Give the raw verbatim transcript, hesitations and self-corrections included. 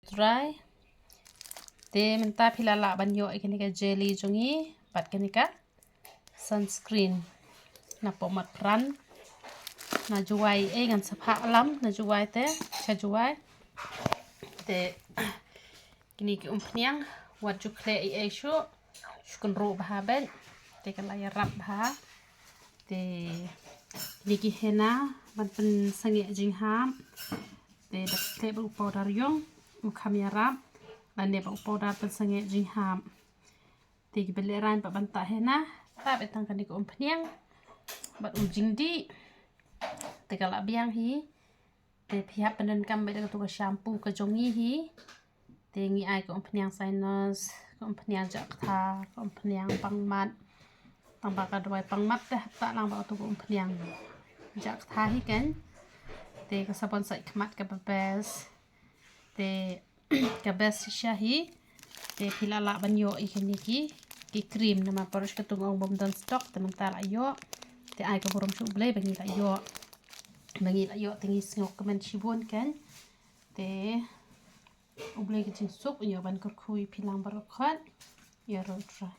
Trai. Te mynta phi la lah ban ïoh ïa kane ka jelly jong ngi bad kane ka sunscreen. Na poh mat pran na Jowai, eh, ngan sa phah lam na Jowai te, sha Jowai. Te kine ki umphniang wat ju khleh ei ei shuh, shu kynruh bha bad te ka la ïarap bha. Te kine ki henna ban pynsangeh jinghap. Te da khleh bad u powder ïong, u kham ïarap. Lane bad u powder pynsangeh jinghap. Te kiba lehraiñ pat ban tah henna, tah beit tang kane ka umphniang bad u jingdih. Te ka la biang hi. Te phi hap pyndonkam beit da katu ka shampoo ka jong ngi hi. Te ngi ai ka umphniang sinus, ka umphniang jakhtar, ka umphniang pangmat. Tang ba ka dawai pangmat te hap tah lang bad katu ka umphniang jakhtar hi kan. Te ka sabon sait khmat kaba best. Te ka best shisha hi. Te phi la lah ban ïoh ïa kine ki, ki cream, namar paralok katto ong bym don stock, te mynta la ïoh. Te ai ka burom sha U Blei ba ngi la ïoh. Ba ngi la ïoh te ngi sngewkmen shibun kan. Te U Blei ka jingsuk u ïoh ban kyrkhu ïa phi lang baroh khoit. Ïa roh Trai.